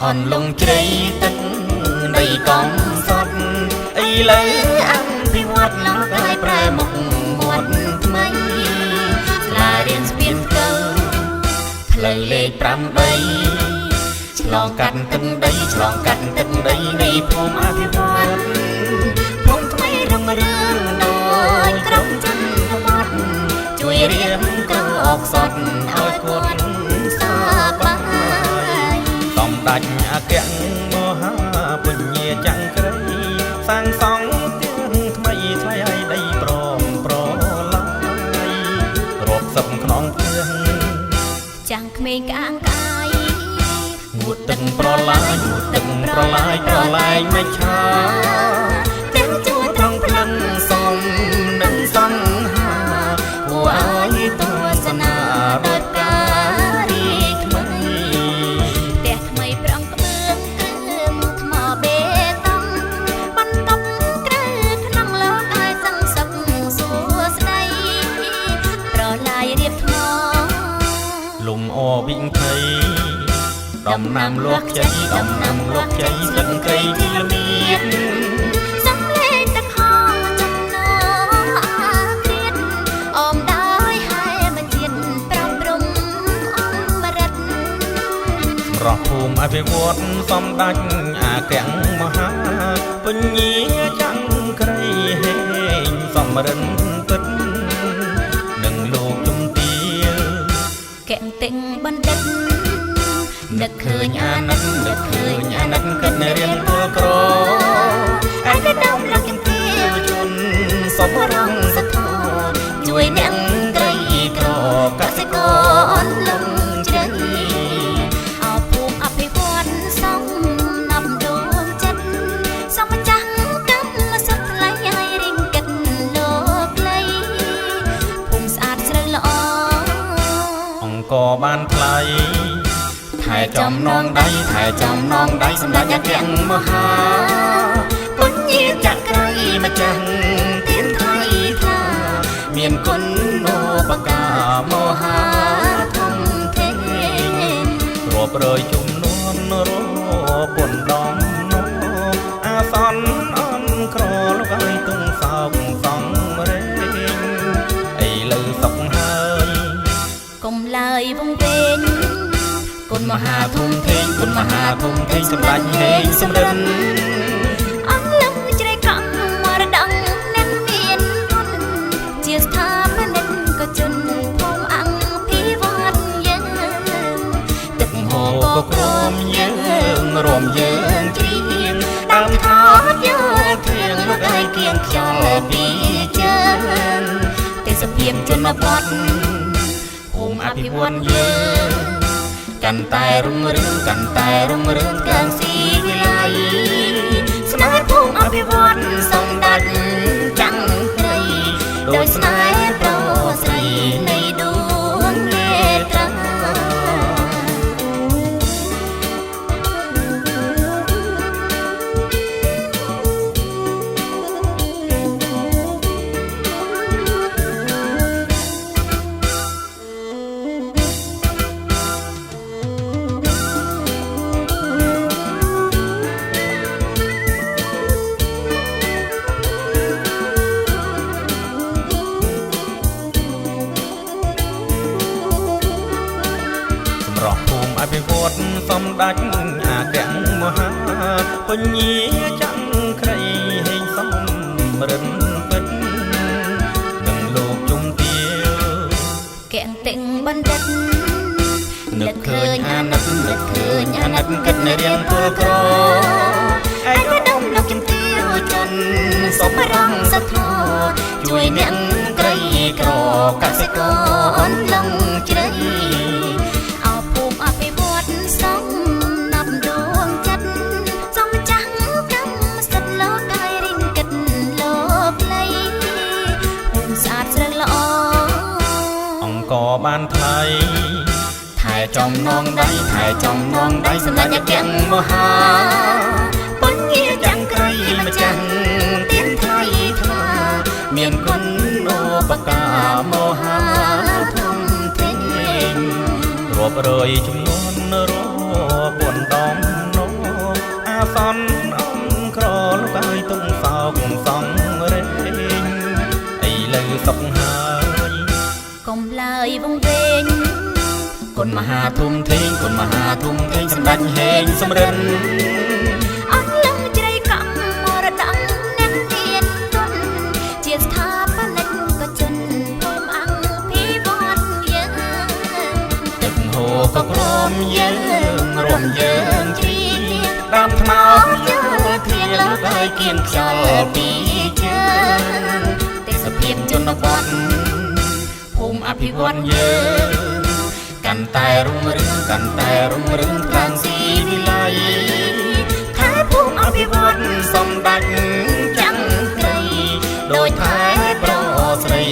អន់លងជ្រៃទឹកដីកំសត់ឥឡូវអភិវឌ្ឍលោកឲ្យប្រែមុខមាត់ថ្មី សាលារៀនស្ពានផ្លូវ ផ្លូវលេខ8ឆ្លងកាត់ទឹកដីឆ្លងកាត់ទឹកដីនៃភូមិអភិវឌ្ឍភូមិថ្មីរុងរឿងដោយក្រុមជនបទជួយរៀបក្រអកសត់ឲ្យគាត់ សប្បាយ សម្ដេចអគ្គមហាពញាចង្ក្រីសាងសង់ផ្ទះថ្មីថ្លៃឲ្យដីប្រមប្រឡាយរាប់សិបខ្នងផ្ទះ ចាំងក្មេងក្អាងក្អាយ ងូតទឹកប្រឡាយងូតទឹកប្រឡាយប្រឡាយមិនឆា ទាំងជួរ ត្រង់ផ្លឹងសំនឹងសង្ហាគួរឲ្យទស្សនាដោយការរីកថ្មី ផ្ទះថ្មីប្រងក្បឿងគ្រឿងថ្មបេតុងបន្ទប់ក្រៅក្នុងលោកឲ្យសឹងសុខសួស្ដីប្រឡាយរៀបថ្ម លំអវិថីដំណាំលាស់ខ្ចីដំណាំលាស់ខ្ចីស្លឹកគ្រៃទីល្មៀត សំលេងតខចំណោអាគ្រាតអមដោយហែមជាតិប្រព្រំអមរិត រស់ភូមិអភិវឌ្ឍសម្ដេចអគ្គមហាពញាចង្ក្រីហេងសំរិនពិតនឹងលោកជំទាវ កែងតិងបណ្ឌិត នឹកឃើញអាណិតនឹកឃើញអាណិតគិតរៀនពលក្រឯកដំលោកជំទាវជនសំរងសធរជួយអ្នកក្រីក្រកសិករលំជ្រៃ អភូមិអភិវឌ្ឍសំណាប់ដួងចិត្តសំម្ចាស់កម្មសិទ្ធិថ្លៃឲ្យរិងកិតលោកលៃភូមិស្អាតស្រូវល្អ អង្គបានថ្លៃ ថែចំណងដៃថែចំណងដៃសម្ដេចអគ្គមហាពុញ្ញាចក្រីម្ចាស់ទៀនថ្លៃថ្លាមានគុណូបការមហាធំធេង រាប់រយជំនួនរាប់ពុនដំណអាសន្នអន់ក្រលោកឲ្យទុងសោកសងរេងឥឡូវសុខហើយ កុំឡើយវង្វេងគុណម ម ហា ហាធំធេងគុណមហាធំធេងសម្ដេចហេងសំរិន អងលំជ្រៃកង់មរដងអ្នកមានគុណជាស្ថាបនិកក៏ជនភូមិអង្គភិវឌ្ឍយើង ទឹកហូរក៏ក្រមយើងរួមយើងជ្រៀងដើមថតយកធៀងលោកឲ្យគៀងខ្យល់ពីជើងទេសភាពជនបទភូមិអភិវឌ្ឍយើងកាន់តែរុងរឿងកាន់តែរុងរឿងកាងស៊ីវិល័យស្នេហ៍ភូមិអភិវឌ្ឍសំដេចចាំងត្រីដោយស្នេហ៍ប្រុសស្រីនៃដួងនេត្រា សម្រស់ភូមិអភិវឌ្ឍសម្ដេចអគ្គមហាពញាចង្ក្រីហេងសំរិនពិតនឹងលោកជំទាវ កែងតិងបណ្ឌិត នឹកឃើញអាណិតនឹកឃើញអាណិតគិតរៀនពលក្រឯកឧត្តមលោកជំទាវជនសំរងសធរជួយអ្នកក្រីក្រកសិករលងជ្រៃ អភូមិអភិវឌ្ឍសំណាប់ដួងចិត្តសំម្ចាស់កម្មសិទ្ធិលោកឲ្យរិងកិតលោកលៃភូមិស្អាតស្រូវល្អ អង្គបានថ្លៃ ថែចំណងដៃថែចំណងដៃសម្ដេចអគ្គមហាពញាចង្ក្រីម្ចាស់ទៀនថ្លៃថ្លាមានគុណូបការមហាធំធេង រាប់រយចំនួនរាប់ពុនដំណ គុណមហាធំធេងគុណមហាធំធេងសម្ដេចហេងសំរិន អស់លឹងជ្រៃកង់មរតកអ្នកមានទុនជាស្ថាបនិកក៏ជនភូមិអង្គភិវឌ្ឍយើង ទឹកហូរក៏ក្រមយើងរួមយើងជ្រៀងតាមថ្នោតយោធាលើកឲ្យគៀងខ្យល់ពីជើងទេសភាពជនបទភូមិអភិវឌ្ឍយើងកាន់តែរុងរឿងកាន់តែរុងរឿងខ្លាំងស៊ីវិល័យថែភូមិអភិវឌ្ឍសម្ដេចចង្ក្រីដោយថែប្រស្រី